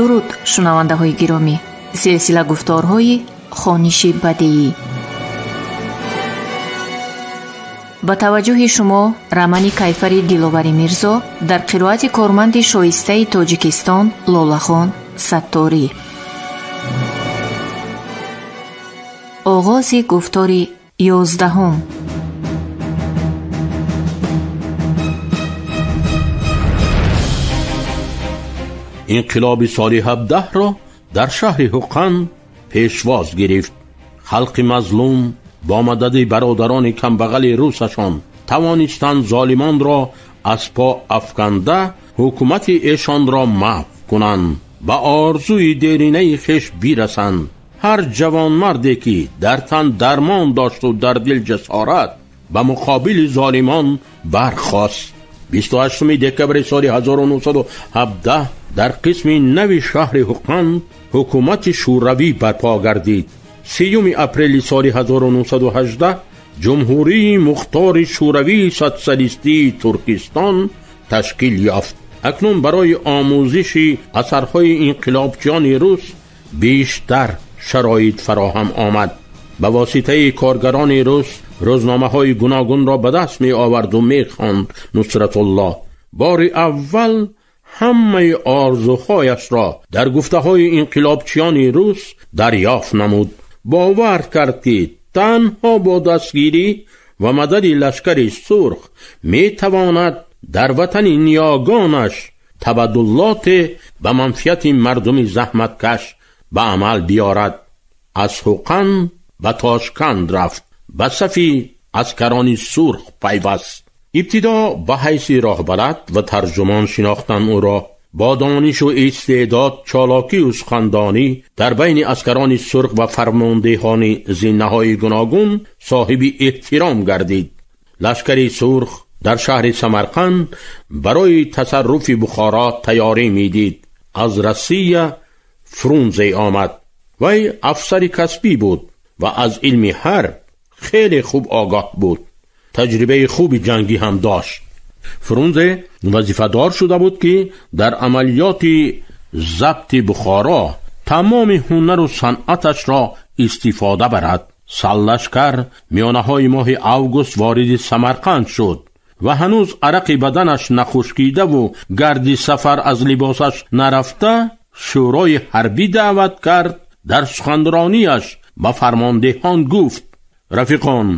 Дуруд, шунавандаҳои гиромӣ. Силсила гуфторҳои хониши бадеӣ. Ба таваҷҷӯҳи шумо романи Кайфари Диловари Мирзо дар қироати корманди шоистаи Тоҷикистон Лолахон Сатторӣ. Оғози гуфтори 11. Инқилоби соли 17-ро дар шаҳри Ҳуқан пешвоз гирифт. Халқи мазлум бо мадади бародарони камбағали русашон тавонистанд золимонро аз по афканда ҳукумати эшонро маҳв кунанд, ба орзуи деринаи хеш бирасанд. Ҳар ҷавонмарде ки дар тан дармон дошту дар дил ҷасорат, ба муқобили золимон бархост. 28 декабри соли 1917 дар қисми нави шаҳри Ҳуқан ҳукумати шӯравӣ барпо гардид. 3 апрели соли 1918 Ҷумҳурии Мухтори Шӯравии Социалистии Туркистон ташкил ёфт. Акнун барои омӯзиши асарҳои инқилобчиёни рус бештар шароит фароҳам омад. Ба воситаи коргарони рус рӯзномаҳои гуногунро ба даст меоварду мехонд Нусратулло. Бори аввал ҳамаи орзуҳояшро дар гуфтаҳои инқилобчиёни рус дарёфт намуд. Бовар кард, ки танҳо бо дастгирӣ ва мадади лашкари сурх метавонад дар ватани ниёгонаш табаддулоте ба манфиати мардуми заҳматкаш ба амал биёрад. Аз Ҳуқан ба Тошканд рафт, ба сафи аскарони сурх пайваст. Ибтидо ба ҳайси роҳбалад ва тарҷумон шинохтанд ӯро. Бо донишу истеъдод, чолокию сухандонӣ дар байни аскарони сурх ва фармондеҳони зиннаҳои гуногун соҳиби эҳтиром гардид. Лашкари сурх дар шаҳри Самарқанд барои тасарруфи Бухоро тайёрӣ медид. Аз Россия Фрунзе омад. Вай афсари касбӣ буд ва аз илми ҳарб хеле хуб огоҳ буд. Таҷрибаи хуби ҷангӣ ҳам дошт. Фрунзе вазифадор шуда буд, ки дар амалиёти забти Бухоро тамоми ҳунару санъаташро истифода барад. Сарлашкар миёнаҳои моҳи август вориди Самарқанд шуд ва ҳанӯз арақи баданаш нахушкидаву гарди сафар аз либосаш нарафта шӯрои ҳарбӣ даъват кард. Дар суханронияш ба фармондеҳон гуфт: рафиқон,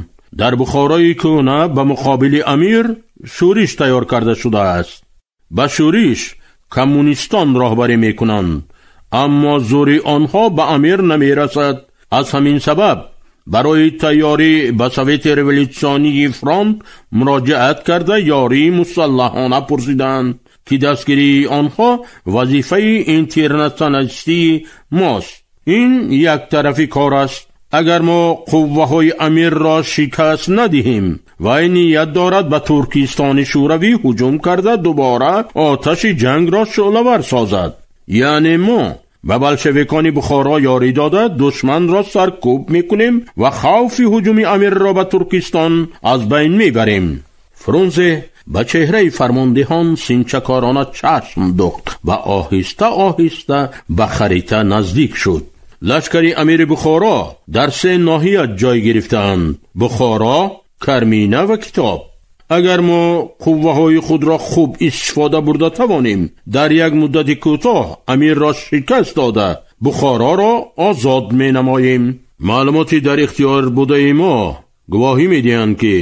дар Бухорои кӯҳна ба муқобили амир шӯриш тайёр карда шудааст. Ба шӯриш коммунистон роҳбарӣ мекунанд, аммо зӯри онҳо ба амир намерасад. Аз ҳамин сабаб барои тайёрӣ ба Совети революционии фронт муроҷиат карда ёрии мусаллаҳона пурсиданд, ки дастгирии онҳо вазифаи интернационалистии мост. Ин яктарафи кор аст. Агар мо қувваҳои амирро шикаст надиҳем, вай ният дорад ба Туркистони шӯравӣ ҳуҷум карда дубора оташи ҷангро шӯълавар созад. Яъне мо ба болшевикони Бухоро ёрӣ дода душманро саркӯб мекунем ва хавфи ҳуҷуми амирро ба Туркистон аз байн мебарем. Фрунзе ба чеҳраи фармондеҳон синчакорона чашм духт ва оҳиста оҳиста ба харита наздик шуд. Лашкари амири Бухоро дар се ноҳия ҷой гирифтаанд: Бухоро, Кармина ва Китоб. Агар мо қувваҳои худро хуб истифода бурда тавонем, дар як муддати кӯтоҳ амирро шикаст дода Бухороро озод менамоем. Маълумоти дар ихтиёр будаи мо гувоҳӣ медиҳанд, ки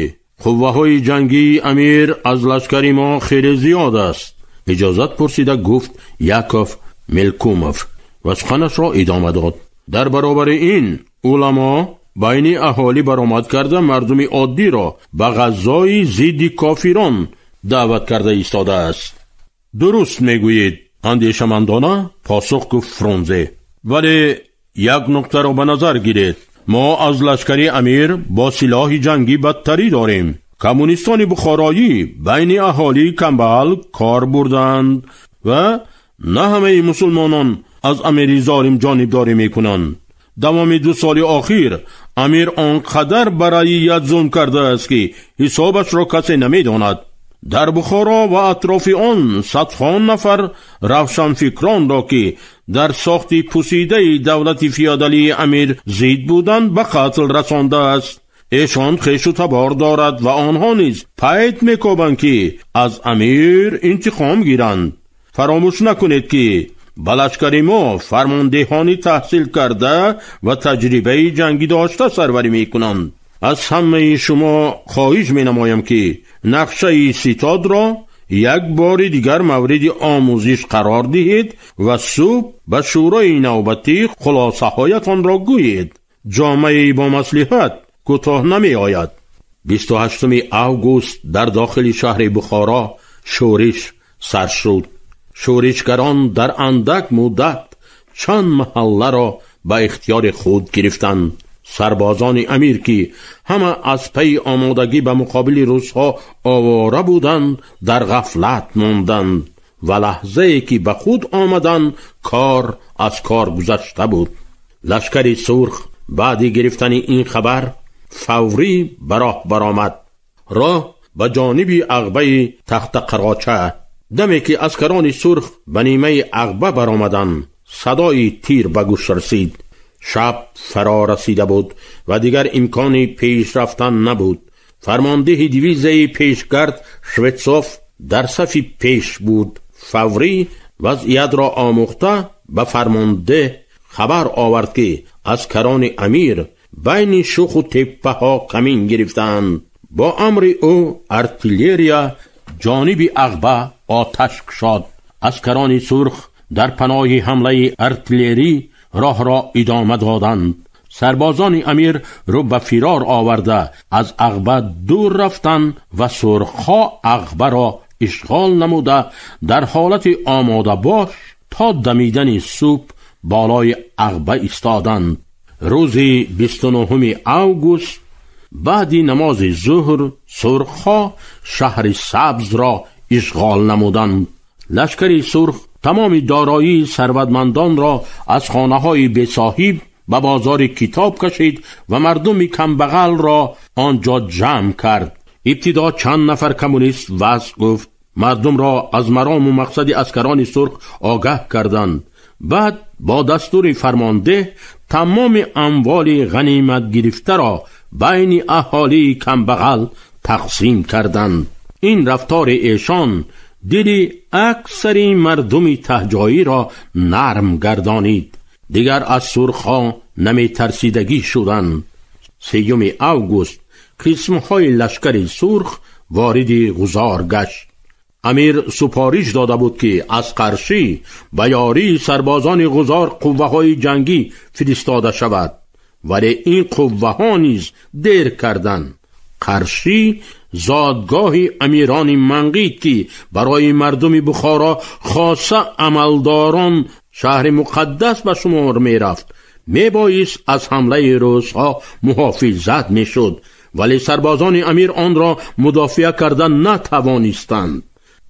қувваҳои ҷангии амир аз лашкари мо хеле зиёд аст. Иҷозат пурсида гуфт Яков Мелкумов ва суханашро идома дод. Дар баробари ин уламо байни аҳолӣ баромад карда мардуми оддиро ба ғазои зидди кофирон даъват карда истодааст. Дуруст мегӯед, андешамандона посух гуфт Фрунзе. Вале як нуқтаро ба назар гиред. Мо аз лашкари амир бо силоҳи ҷангӣ бадтарӣ дорем. Коммунистони бухороӣ байни аҳолии камбағал кор бурданд ва на ҳамаи мусулмонон аз амири золим ҷонибдорӣ мекунанд. Давоми 2 соли охир амир он қадар ба раият зулм кардааст, ки ҳисобашро касе намедонад. Дар Бухоро ва атрофи он садҳо нафар равшанфикронро, ки дар сохти пусидаи давлати феодалии амир зид буданд, ба қатл расондааст. Эшон хешу табор дорад ва онҳо низ пайд мекобанд, ки аз амир интиқом гиранд. Фаромӯш накунед, ки ба лашкари мо фармондеҳони таҳсил карда ва таҷрибаи ҷангӣ дошта сарварӣ мекунанд. Аз ҳамаи шумо хоҳиш менамоям, ки нақшаи ситодро як бори дигар мавриди омӯзиш қарор диҳед ва субҳ ба шӯрои навбатӣ хулосаҳоятонро гӯед. Ҷомеаи бо маслиҳат кӯтоҳ намеояд. 28 август дар дохили шаҳри Бухоро шӯриш сар шуд. Шӯришгарон дар андак муддат чанд маҳалларо ба ихтиёри худ гирифтанд. Сарбозони амир, ки ҳама аз пайи омодагӣ ба муқобили русҳо овора буданд, дар ғафлат монданд ва лаҳзае ки ба худ омаданд, кор аз кор гузашта буд. Лашкари сурх баъди гирифтани ин хабар фаврӣ ба роҳ баромад. Роҳ ба ҷониби ағбаи Тахтақароча. Даме ки аскарони сурх ба нимаи ағба баромаданд, садои тир ба гӯш расид. Шаб фаро расида буд ва дигар имкони пеш рафтан набуд. Фармондеҳи дивизияи пешгард Швецов дар сафи пеш буд. Фаврӣ вазъиятро омӯхта ба фармондеҳ хабар овард, ки аскарони амир байни шуху теппаҳо камин гирифтаанд. Бо амри ӯ артиллерия ҷониби ағба оташ кушод. Аскарони сурх дар паноҳи ҳамлаи артиллерӣ роҳро идома доданд. Сарбозони амир рӯ ба фирор оварда аз ағба дур рафтанд ва сурхҳо ағбаро ишғол намуда дар ҳолати омодабош то дамидани субҳ болои ағба истоданд. Рӯзи 29 август баъди намози зуҳр сурхҳо шаҳри Сабзро ишғол намуданд. Лашкари сурх тамоми дороии сарватмандонро аз хонаҳои бесоҳиб ба бозори китоб кашид ва мардуми камбағалро он ҷо ҷамъ кард. Ибтидо чанд нафар коммунист ваъз гуфт, мардумро аз марому мақсади аскарони сурх огаҳ карданд. Баъд бо дастури фармондеҳ тамоми амволи ғанимат гирифтаро байни аҳолии камбағал тақсим карданд. Ин рафтори эшон дили аксари мардуми таҳҷоиро нарм гардонид. Дигар аз сурхҳо наметарсидагӣ шуданд. 3 август қисмҳои лашкари сурх вориди Ғузор гашт. Амир супориш дода буд, ки аз Қаршӣ ба ёрии сарбозони Ғузор қувваҳои ҷангӣ фиристода шавад, вале ин қувваҳо низ дер карданд. Қаршӣ зодгоҳи амирони Манғит, ки барои мардуми Бухоро, хоса амалдорон, шаҳри муқаддас ба шумор мерафт, мебоист аз ҳамлаи русҳо муҳофизат мешуд, вале сарбозони амир онро мудофиа карда натавонистанд.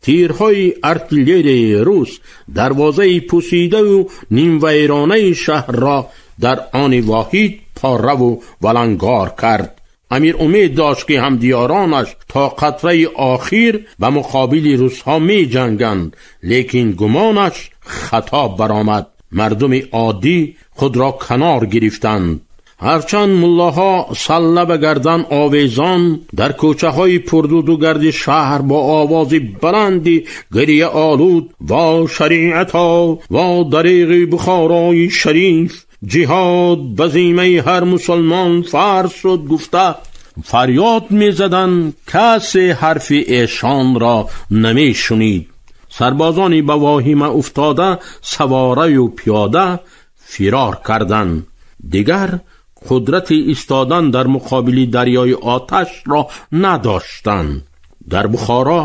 Тирҳои артиллерияи рус дарвозаи пӯсидаву нимвайронаи шаҳрро дар они воҳид пораву валангор кард. Амир умед дошт, ки ҳамдиёронаш то қатраи охир ба муқобили русҳо меҷанганд, лекин гумонаш хато баромад. Мардуми оддӣ худро канор гирифтанд. Ҳарчанд муллоҳо салла ба гардан овезон дар кӯчаҳои пурдуду гарди шаҳр бо овози баланди гирияолуд «Во шариато, во дариғи Бухорои шариф, ҷиҳод ба зиммаи ҳар мусулмон фарз шуд» гуфта фарёд мезаданд, касе ҳарфи эшонро намешунид. Сарбозони ба воҳима уфтода савораю пиёда фирор карданд. Дигар қудрати истодан дар муқобили дарёи оташро надоштанд. Дар Бухоро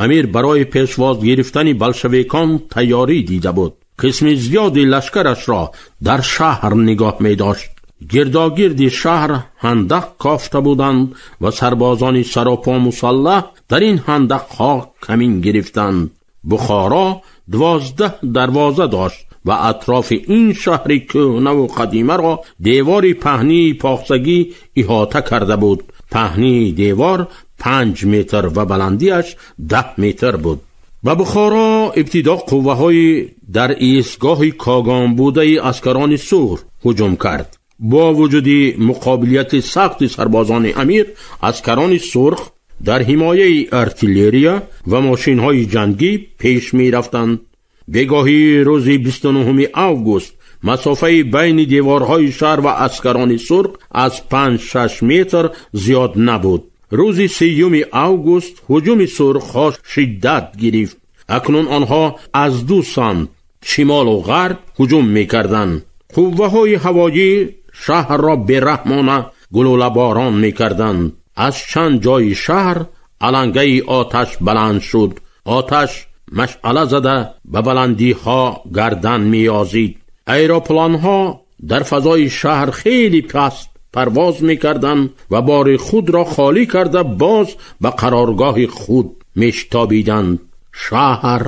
амир барои пешвоз гирифтани болшевикон тайёрӣ дида буд. Қисми зиёди лашкарашро дар шаҳр нигоҳ медошт. Гирдогирди шаҳр ҳандақ кофта буданд ва сарбозони саропо мусаллаҳ дар ин ҳандақҳо камин гирифтанд. Бухоро 12 дарвоза дошт ва атрофи ин шаҳри кӯҳнаву қадимаро девори паҳнии похсагӣ иҳота карда буд. Паҳнии девор 5 метр ва баландиаш 10 метр буд. Ба Бухоро ибтидо қувваҳои дар истгоҳи Когон будаи аскарони сурх ҳуҷум кард. Бо вуҷуди муқобилияти сахти сарбозони амир, аскарони сурх дар ҳимояи артиллерия ва мошинҳои ҷангӣ пеш мерафтанд. Бегоҳи рӯзи 29 август масофаи байни деворҳои шаҳр ва аскарони сурх аз 5-6 метр зиёд набуд. Рӯзи 3 август ҳуҷуми сурхҳо шиддат гирифт. Акнун онҳо аз ду самт, шимолу ғарб, ҳуҷум мекарданд. Қувваҳои ҳавоӣ шаҳрро бераҳмона гулӯлаборон мекарданд. Аз чанд ҷои шаҳр алангаи оташ баланд шуд. Оташ машъала зада ба баландиҳо гардан меёзид. Аэропланҳо дар фазои шаҳр хеле паст парвоз мекарданд ва бори худро холӣ карда боз ба қароргоҳи худ мештобиданд. Шаҳр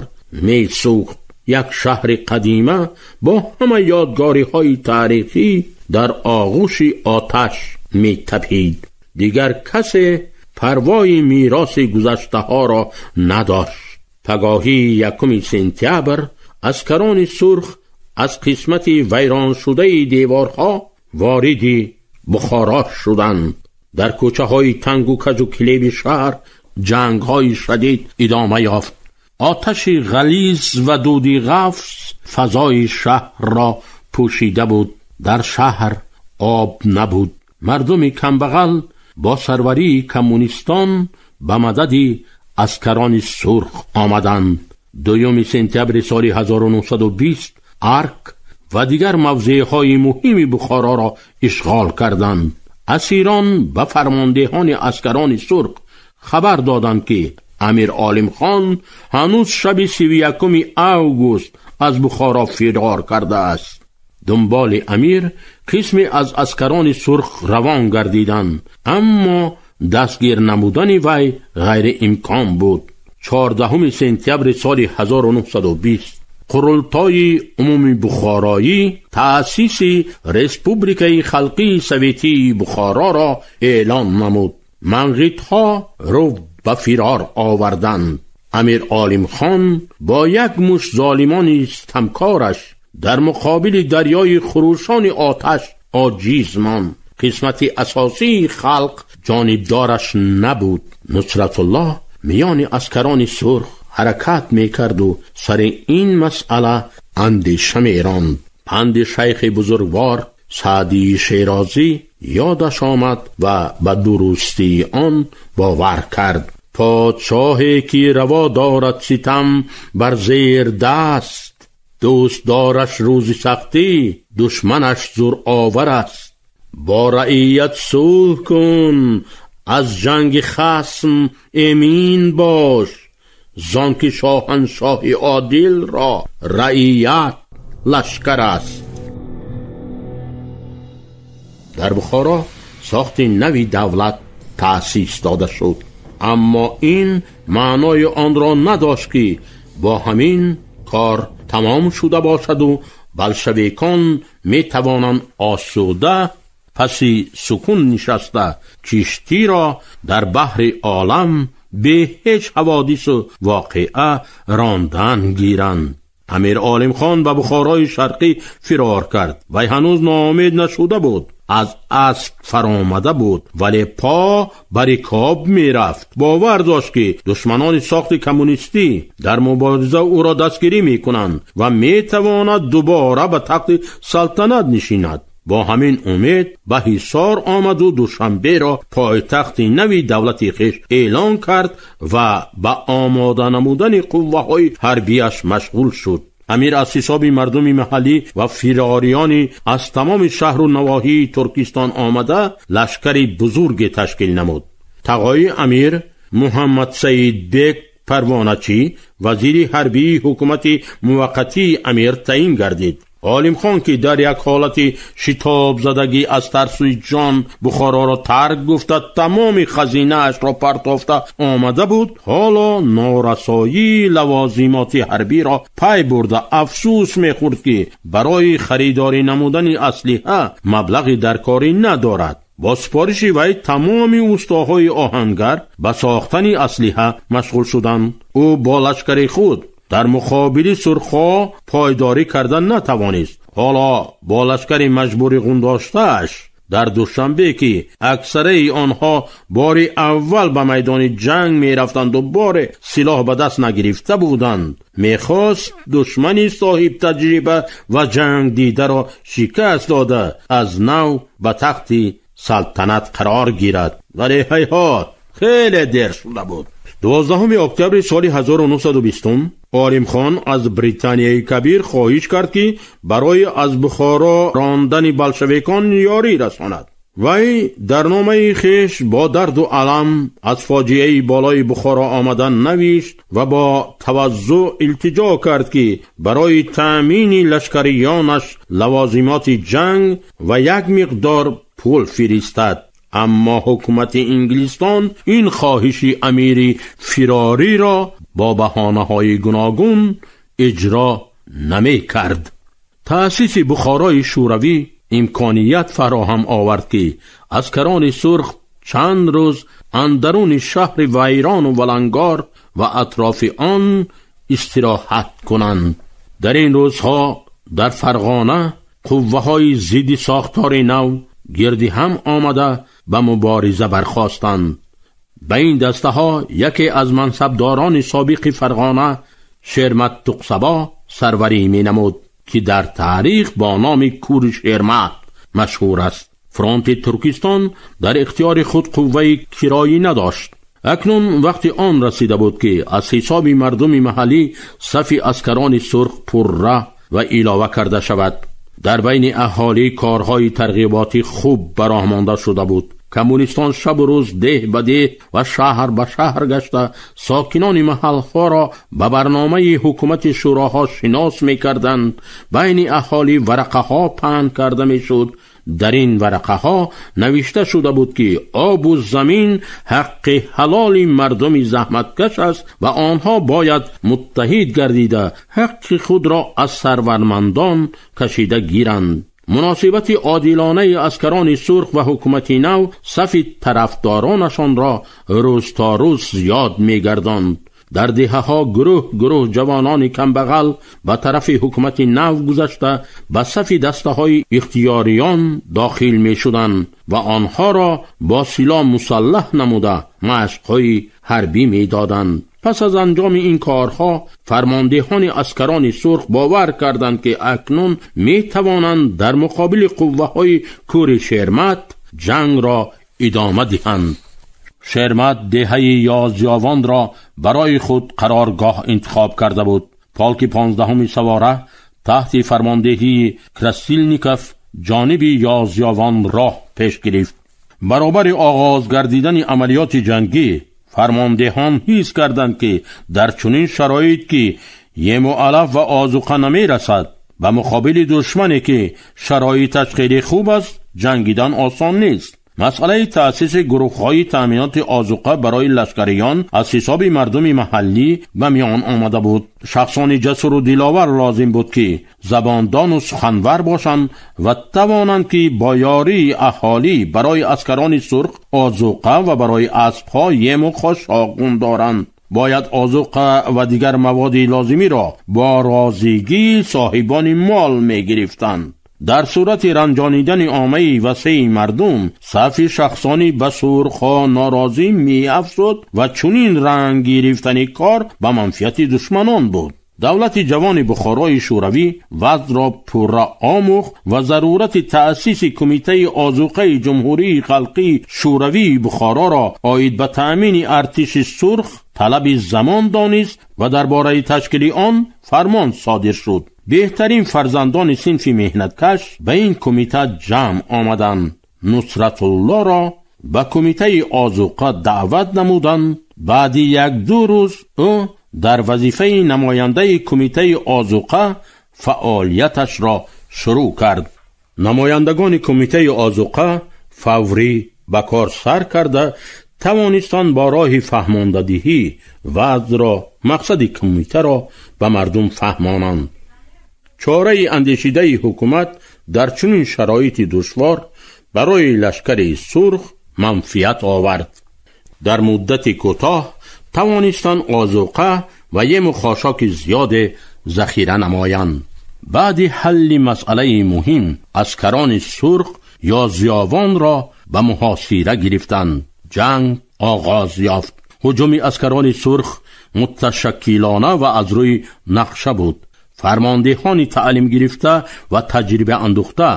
месӯхт. Як шаҳри қадима бо ҳама ёдгориҳои таърихӣ дар оғӯши оташ метапид. Дигар касе парвои мероси гузаштаҳоро надошт. Пагоҳи 1 сентябр аскарони сурх аз қисмати вайроншудаи деворҳо вориди Бухоро шуданд. Дар кӯчаҳои тангу каҷу килеби шаҳр ҷангҳои шадид идома ёфт. Оташи ғализ ва дуди ғафс фазои шаҳрро пӯшида буд. Дар шаҳр об набуд. Мардуми камбағал бо сарварии коммунистон ба мадади аскарони сурх омаданд. 2 сентябри соли 1920 Арк ва дигар мавзеъҳои муҳими Бухороро ишғол карданд. Асирон ба фармондеҳони аскарони сурх хабар доданд, ки Амир Олимхон ҳанӯз шаби 31 август аз Бухоро фирор кардааст. Дунболи амир қисме аз аскарони сурх равон гардиданд, аммо дастгир намудани вай ғайриимкон буд. 14 сентябри соли 1920 Қурултои умуми бухороӣ таъсиси Республикаи Халқии Советии Бухороро эълон намуд. Манғитҳо рӯ ба фирор оварданд. Амир Олимхон бо як мушт золимони стамкораш дар муқобили дарёи хурӯшони оташ оҷиз монд. Қисмати асосии халқ ҷонибдораш набуд. Нусратуллоҳ миёни аскарони сурх ҳаракат мекарду сари ин масъала андеша меронд. Панди шайхи бузургвор Саъдии Шерозӣ ёдаш омад ва ба дурустии он бовар кард. Подшоҳе ки раво дорад ситам бар зер даст, дӯстдораш рӯзи сахтӣ, душманаш зӯровар аст. Бо раият сулҳ кун, аз ҷанги хасм эмин бош, зон ки шоҳаншоҳи одилро раият лашкар аст. Дар Бухоро сохти нави давлат таъсис дода шуд, аммо ин маънои онро надошт, ки бо ҳамин кор тамом шуда бошаду болшевикон метавонанд осуда паси сукун нишаста киштиро дар баҳри олам бе ҳеҷ ҳаводису воқеа рондан гиранд. Амир Олимхон ба Бухорои шарқӣ фирор кард. Вай ҳанӯз ноумед нашуда буд. Аз асп фаромада буд, вале по ба рикоб мерафт. Бовар дошт, ки душманони сохти коммунистӣ дар мубориза ӯро дастгирӣ мекунанд ва метавонад дубора ба тахти салтанат нишинад. Бо ҳамин умед ба Ҳисор омаду Душанберо пойтахти нави давлати хеш эълон кард ва ба омода намудани қувваҳои ҳарбияш машғул шуд. Амир аз ҳисоби мардуми маҳаллӣ ва фирориёни аз тамоми шаҳру навоҳии Туркистон омада лашкари бузурге ташкил намуд. Тағои амир Муҳаммад Саидбек Парвоначӣ вазири ҳарбии ҳукумати муваққатии амир таъин гардид. Олимхон, ки дар як ҳолати шитобзадагӣ аз тарсуи ҷон Бухороро тарк гуфта тамоми хазинаашро партофта омада буд, ҳоло норасоии лавозимоти ҳарбиро пай бурда афсӯс мехӯрд, ки барои харидорӣ намудани аслиҳа маблағи даркорӣ надорад. Бо супориши вай тамоми устоҳои оҳангар ба сохтани аслиҳа машғул шуданд. Ӯ бо лашкари худ дар муқобили сурхҳо пойдорӣ карда натавонист. Ҳоло бо лашкари маҷбури ғундоштааш дар Душанбе, ки аксараи онҳо бори аввал ба майдони ҷанг мерафтанду боре силоҳ ба даст нагирифта буданд, мехост душмани соҳибтаҷриба ва ҷангдидаро шикаст дода аз нав ба тахти салтанат қарор гирад. Вале ҳайҳот, хеле дер шуда буд. 12 октябри соли 1920 Олимхон аз Британияи Кабир хоҳиш кард, ки барои аз Бухоро рондани болшевикон ёрӣ расонад. Вай дар номаи хеш бо дарду алам аз фоҷиаи болои Бухоро омадан навишт ва бо таваззӯъ илтиҷо кард, ки барои таъмини лашкариёнаш лавозимоти ҷанг ва як миқдор пул фиристад. Аммо ҳукумати Инглистон ин хоҳиши амири фирориро бо баҳонаҳои гуногун иҷро намекард. Таъсиси Бухорои Шӯравӣ имконият фароҳам овард, ки аскарони сурх чанд рӯз андаруни шаҳри вайрону валангор ва атрофи он истироҳат кунанд. Дар ин рӯзҳо дар Фарғона қувваҳои зидди сохтори нав гирди ҳам омада ба мубориза бархостанд. Ба ин дастаҳо яке аз мансабдорони собиқи Фарғона Шермат Туқсабо сарварӣ менамуд, ки дар таърих бо номи Кури Шермат машҳур аст. Фронти Туркистон дар ихтиёри худ қувваи кироӣ надошт. Акнун вақти он расида буд, ки аз ҳисоби мардуми маҳаллӣ сафи аскарони сурх пурра ва илова карда шавад. Дар байни аҳолӣ корҳои тарғиботӣ хуб ба роҳ монда шуда буд. Коммунистон шабу рӯз деҳ ба деҳ ва шаҳр ба шаҳр гашта сокинони маҳалҳоро ба барномаи ҳукумати шӯроҳо шинос мекарданд. Байни аҳолӣ варақаҳо паҳн карда мешуд. Дар ин варақаҳо навишта шуда буд, ки обу замин ҳаққи ҳалоли мардуми заҳматкаш аст ва онҳо бояд муттаҳид гардида ҳаққи худро аз сарвармандон кашида гиранд. Муносибати одилонаи аскарони сурх ва ҳукумати нав сафи тарафдоронашонро рӯз то рӯз зиёд мегардонд. Дар деҳаҳо гурӯҳ гурӯҳ ҷавонони камбағал ба тарафи ҳукумати нав гузашта ба сафи дастаҳои ихтиёриён дохил мешуданд ва онҳоро бо силоҳ мусаллаҳ намуда машқҳои ҳарбӣ медоданд. Пас аз анҷоми ин корҳо фармондеҳони аскарони сурх бовар карданд, ки акнун метавонанд дар муқобили қувваҳои Кури Шермат ҷангро идома диҳанд. Шермат деҳаи Ёзёвонро барои худ қароргоҳ интихоб карда буд. Полки 15-уми савора таҳти фармондеҳии Красилников ҷониби Ёзёвон роҳ пеш гирифт. Баробари оғоз гардидани амалиёти ҷангӣ фармондеҳон ҳис карданд, ки дар чунин шароит ки ему алаф ва озуқа намерасад, ба муқобили душмане ки шароиташ хеле хуб аст ҷангидан осон нест. Масъалаи таъсиси гурӯҳҳои таъминоти озуқа барои лашкариён аз ҳисоби мардуми маҳаллӣ ба миён омада буд. Шахсони ҷасуру диловар лозим буд, ки забондону суханвар бошанд ва тавонанд, ки бо ёрии аҳолӣ барои аскарони сурх озуқа ва барои аспҳо ему хошоқун доранд. Бояд озуқа ва дигар маводи лозимиро бо розигии соҳибони мол мегирифтанд. Дар сурати ранҷонидани оммаи васеи мардум сафи шахсони ба сурхҳо норозӣ меафзуд ва чунин ранг гирифтани кор ба манфиати душманон буд. Давлати ҷавони Бухорои Шӯравӣ вазъро пурра омӯхт ва зарурати таъсиси Кумитаи озуқаи Ҷумҳурии Халқии Шӯравии Бухороро оид ба таъмини артиши сурх талаби замон донист ва дар бораи ташкили он фармон содир шуд. Беҳтарин фарзандони синфи меҳнаткаш ба ин кумита ҷамъ омаданд. Нусратуллоро ба кумитаи озуқа даъват намуданд. Баъди як-ду рӯз ӯ дар вазифаи намояндаи кумитаи озуқа фаъолияташро шурӯъ кард. Намояндагони кумитаи озуқа фаврӣ ба кор сар карда тавонистанд бо роҳи фаҳмондадиҳӣ вазъро, мақсади кумитаро ба мардум фаҳмонанд. Чораи андешидаи ҳукумат дар чунин шароити душвор барои лашкари сурх манфиат овард. Дар муддати кӯтоҳ тавонистанд озуқа ва ему хошоки зиёде захира намоянд. Баъди ҳалли масъалаи муҳим аскарони сурх Ёзиёвонро ба муҳосира гирифтанд. Ҷанг оғоз ёфт. Ҳуҷуми аскарони сурх муташаккилона ва аз рӯи нақша буд. Фармондеҳони таълим гирифта ва таҷриба андӯхта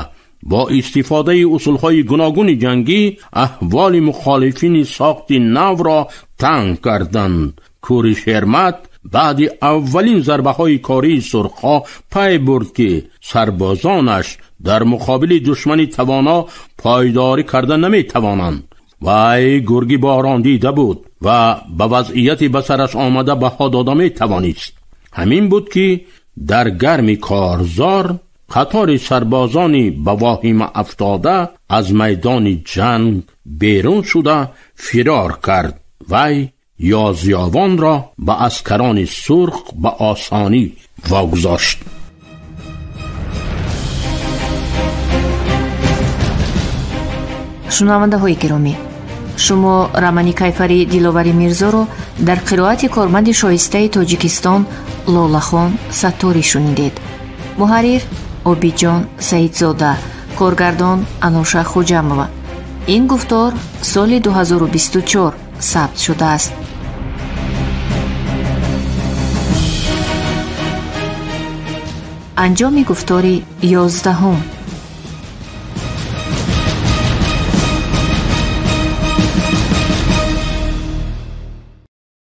бо истифодаи усулҳои гуногуни ҷангӣ аҳволи мухолифини сохти навро танг карданд. Кӯри Шермат баъди аввалин зарбаҳои кории сурхҳо пай бурд, ки сарбозонаш дар муқобили душмани тавоно пойдорӣ карда наметавонанд. Вай гурги борон дида буд ва ба вазъияти ба сараш омада баҳо дода метавонист. Ҳамин буд, ки дар гарми корзор қатори сарбозони ба воҳима афтода аз майдони ҷанг берун шуда фирор кард. Вай Ёзиёвонро ба аскарони сурх ба осонӣ вогузошт. Шунавандаҳои гиромӣ, шумо романи Кайфари Диловари Мирзоро дар қироати корманди шоистаи Тоҷикистон Лолахон Сатторӣ шунидед. Муҳаррир Обиҷон Саидзода, коргардон Ануша Хуҷамова. Ин гуфтор соли 2024 сабт шудааст. Анҷоми гуфтори 11.